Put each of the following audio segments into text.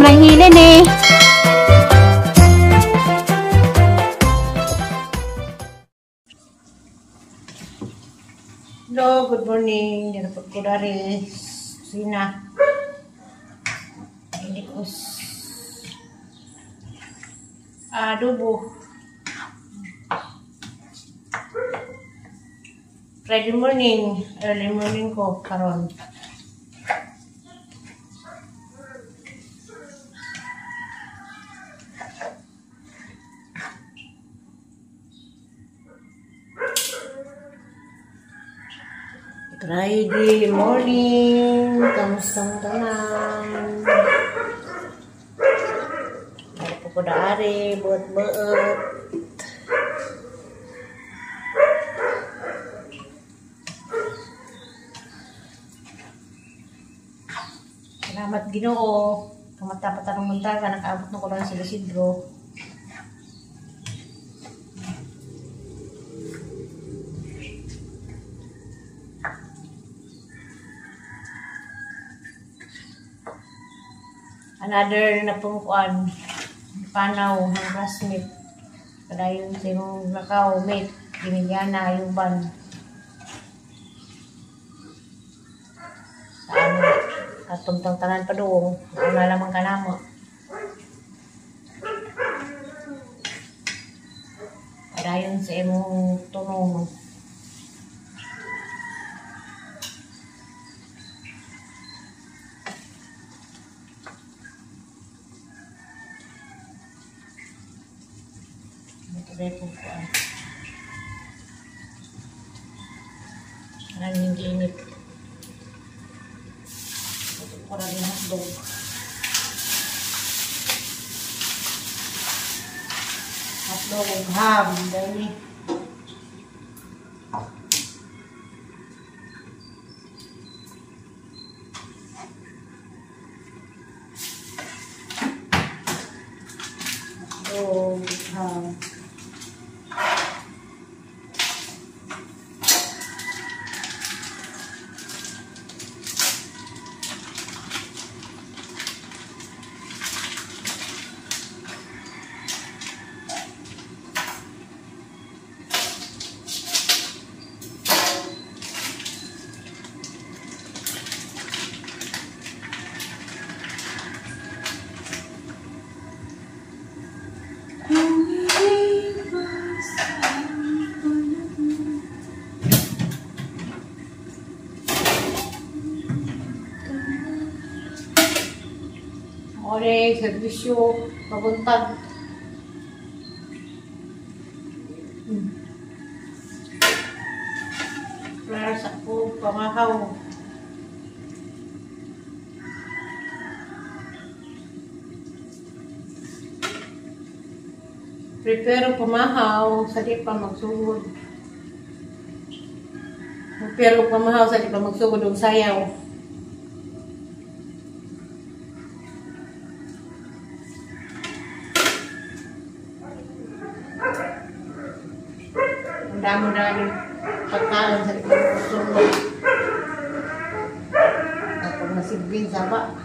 Imrahilin eh. Hello, good morning. Dito ko dari sina. Hindi ko adobo. Friday morning, early morning ko karon. Friday morning, kamusta ang tanan? Ay po ko daari, buot-buot. Salamat Ginoo. Kamatapat anong muntaga, nakaabot na ko lang sa Isidro. Another na pungkuan, panaw ng classmate. Padayon sa imong lakaw, mate, Ginigana, Ayuban. Sa ano, atong tanan pa doon, nauna lamang ka namo. Padayon sa imong tunong. Ang hindi init. Ito ko rin yung hotdog. Hotdog ug ham. Dahil hotdog ham. Ore, servisyo, pabuntag. Para sa po, pamahaw. Prepare pamahaw, sa di pa magsugod. Prepare pamahaw, sa di pa magsugod og sayaw. Damo na yung pagkaon sa likod ng sulod. Kapag nasigbin, saba.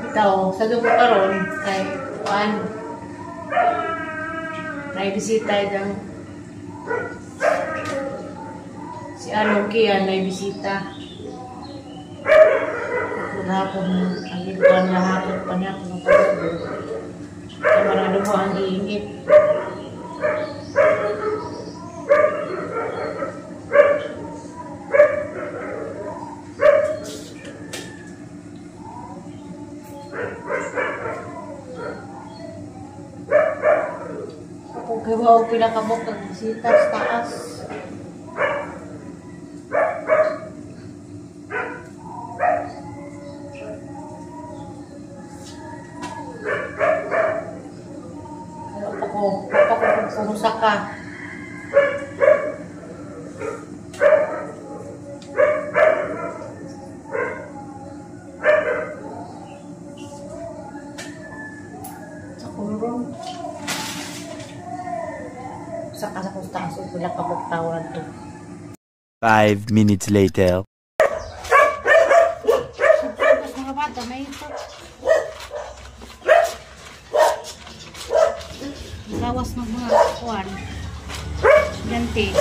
Ito, sa dugo karon kay kuan. Naibisita itang si Anong Kia na bisita. Hapon, ang iguan na hapon pa niya kung pagod. Kamarado mo ang iingit. Kung kayo pinakamok ang bisita sa taas. Saka. Sa kung taas ug pila ka bugtaw to. 5 minutes later. Tapos mga bata, may ito. Lawas ng mga kuwan. Ganti.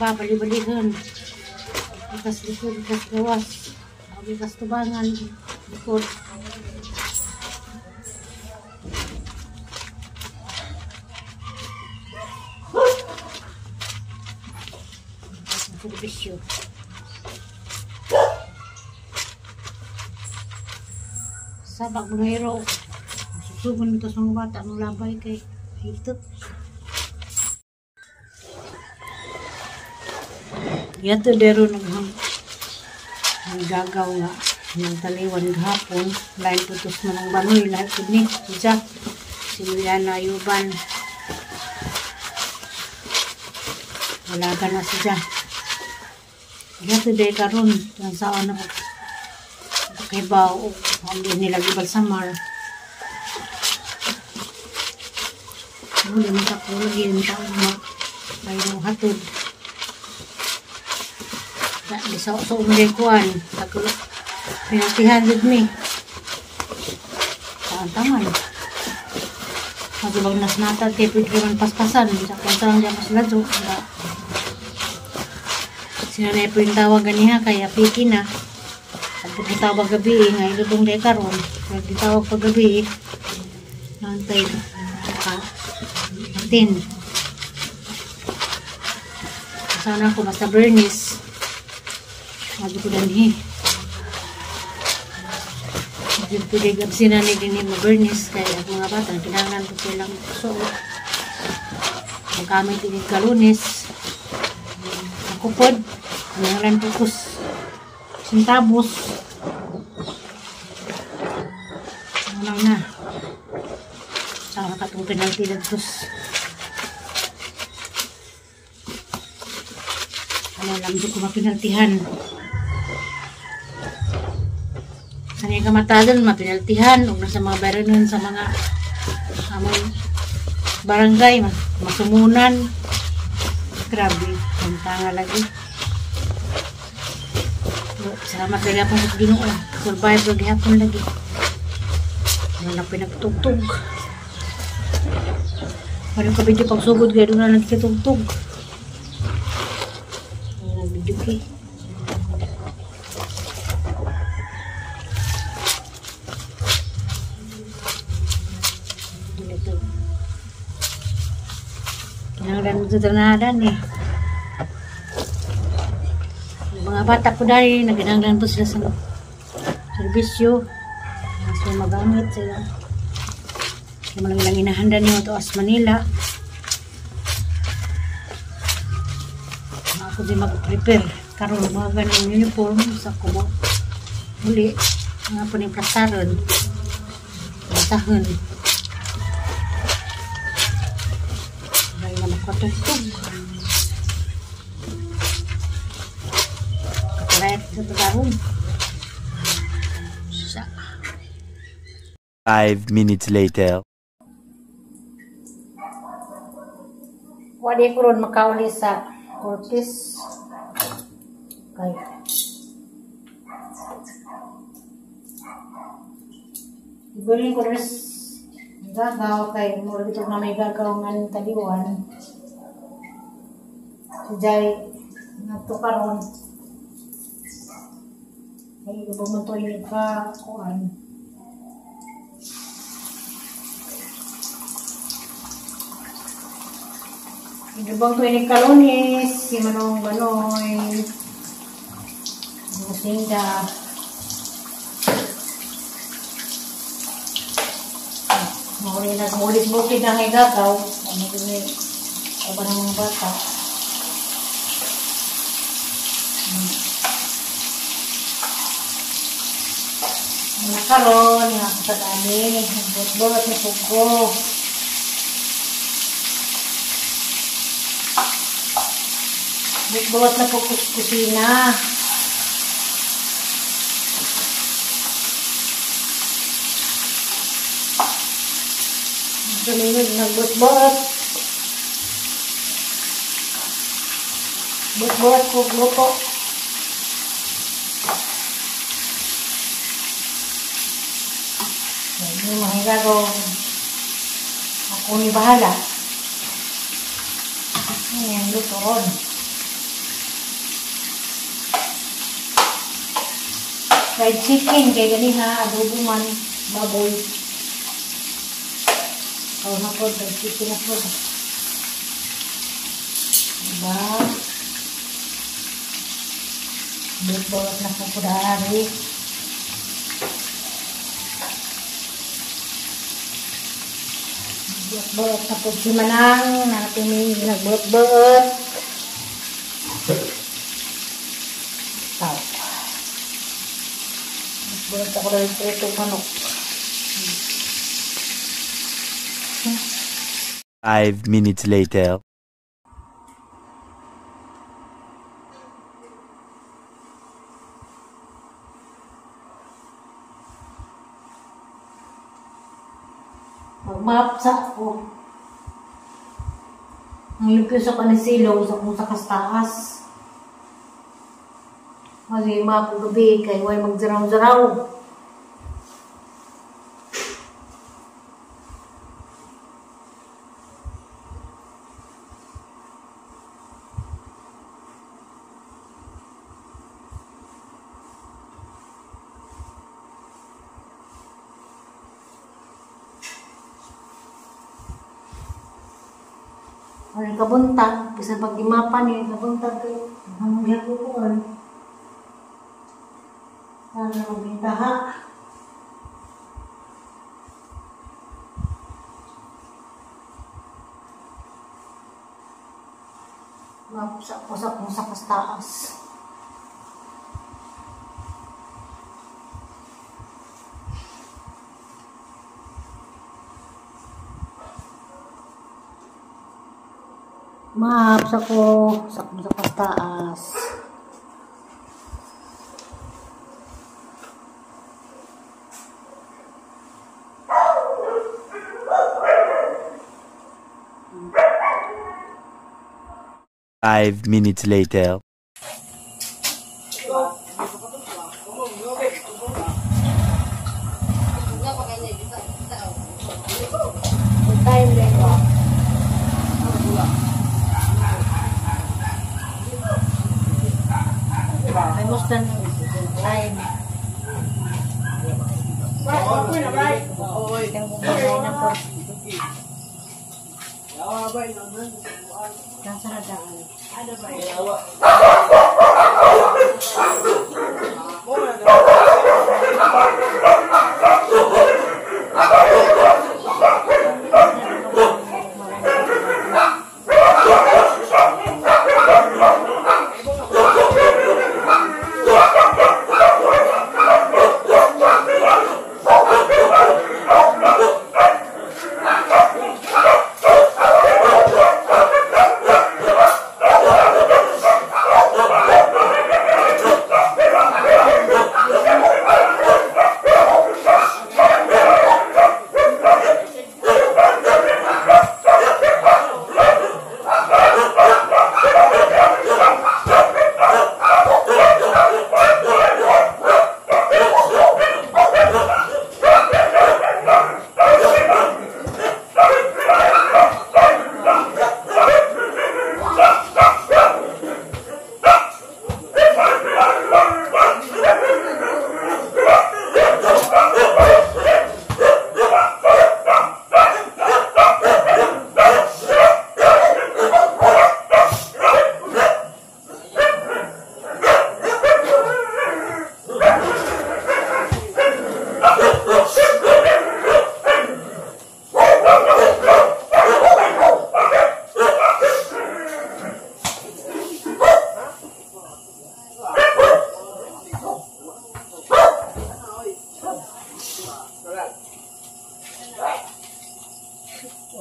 Babali-balikan. Ikas likod, ikas gawas. Ikas tubangan, likod. Servisyo. Sabak mga hero. Susugon ito sa mga bata, mga labay kay ito. Yato dero nang gagaw nga ng taliwan gahapon lain putos man ang banoy lahat pud ni siya si Juliana Yuban wala ka na siya. Yato de karon saan na pakibaw og hindi nila gibalsamar. Muna man sa ko lagi ta ugma ay mo hatod. Sa so umay kuan taglo pinatihan with me. Taantaman. Magibang nasnata kay pwede man paspasan sa kontra lang diya pasladyo. Sinanay po yung tawag ganiha kaya piki na. At pag tawag gabi nga ilubong day karon. Pag tawag pag gabi nantay ka atin. Sana ko basta Bernice. Sabi ko danhi. Hindi pwede gabsinan ni din mo Bernice kaya ang mga bata kinahanglan ko silang suot. Magkamit din kalunes. Ako pod kinahanglan ko kus sentabos. Ano na. Sa katong penalty dagtos. Ano lang ko mapinaltihan. Sa niya kamatagan, mapinaltihan. Huwag na sa mga baronon, sa mga among barangay, masumunan. Grabe, ang tanga lagi. Salamat lagi akong sa Ginoo. Survive lagi hapon lagi. Ano na pinagtugtog. Ano ka video pagsugod, kaya doon na nagkitugtog. Ano video kay? Kinahanglan mo sa tranadan eh. Yung mga bata po dahil, nagkinahanglan po sila sa serbisyo. Sila magamit sila. Yung mga ilang inahanda niyo ito as Manila. Ako din mag-prepare. Karon mga ganung uniform sa kubo. Muli, mga po ni plastaron. Platahon. Katugtog. Kapalayat sa tagarong. Sa 5 minutes later. Wali ko ron makauli sa Cortez. Kay iburin ko rin gagaw kay mura ito na may gagaw ng taliwan. Si Jai nagto karon. Ay iba man to yung ka kuan. Ibang to yung kalunis, si Manong Banoy, Musinda. Muli nagmulit-bukid ang igagaw. Ano din eh, iba ng mga bata. Nakaroon nga ako sa dami. Nagbot-bot na po ko. Bot-bot na po ko sa kusina. Suminod, nagbot-bot. Bot-bot ko luto. Yung mga ko, ako ni bahala. Ayan, lutoon. Fried chicken, kaya gani ha, adobo man, baboy. Oh, na po, fried chicken na po. Diba? Bot-bot na po ko dari. Buot-buot na po si Manang. Natin may nagbuot-buot. Tao. Buot ako rin itong manok. 5 minutes later. Magmapsa ako. Ang limpyo sa kanisilong sa kung sa kastaas. Kasi mapo gabi kay way magzaraw-zaraw. Ang kabuntag, bisa pag imapa ni kabuntag kay ang gihaguan. Sana magbintaha. Mapsa-pusa kung sa kastaas. Maps ako sa taas. 5 minutes later. Time din ba? Ay, musta na time. Nasa na daan. Ha?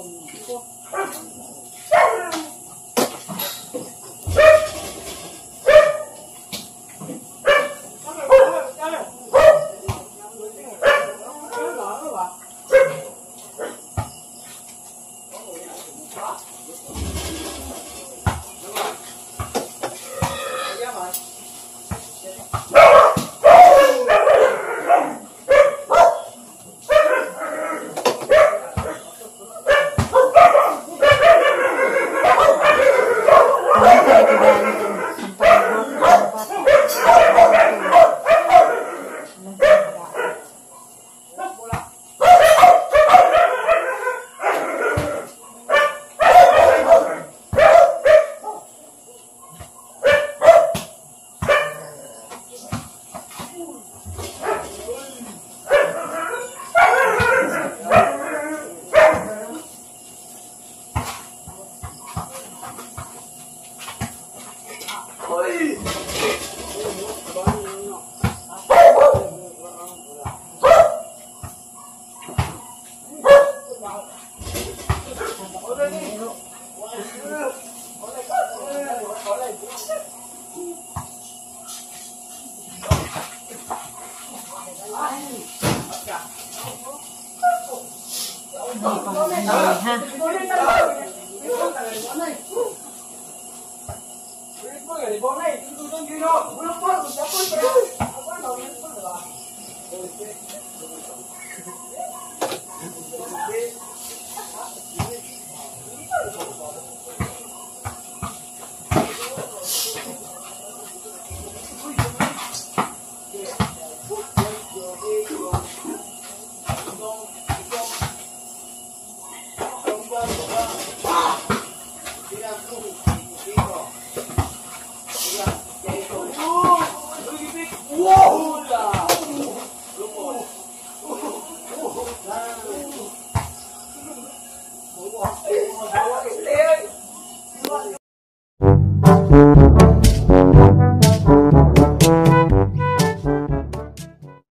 Thank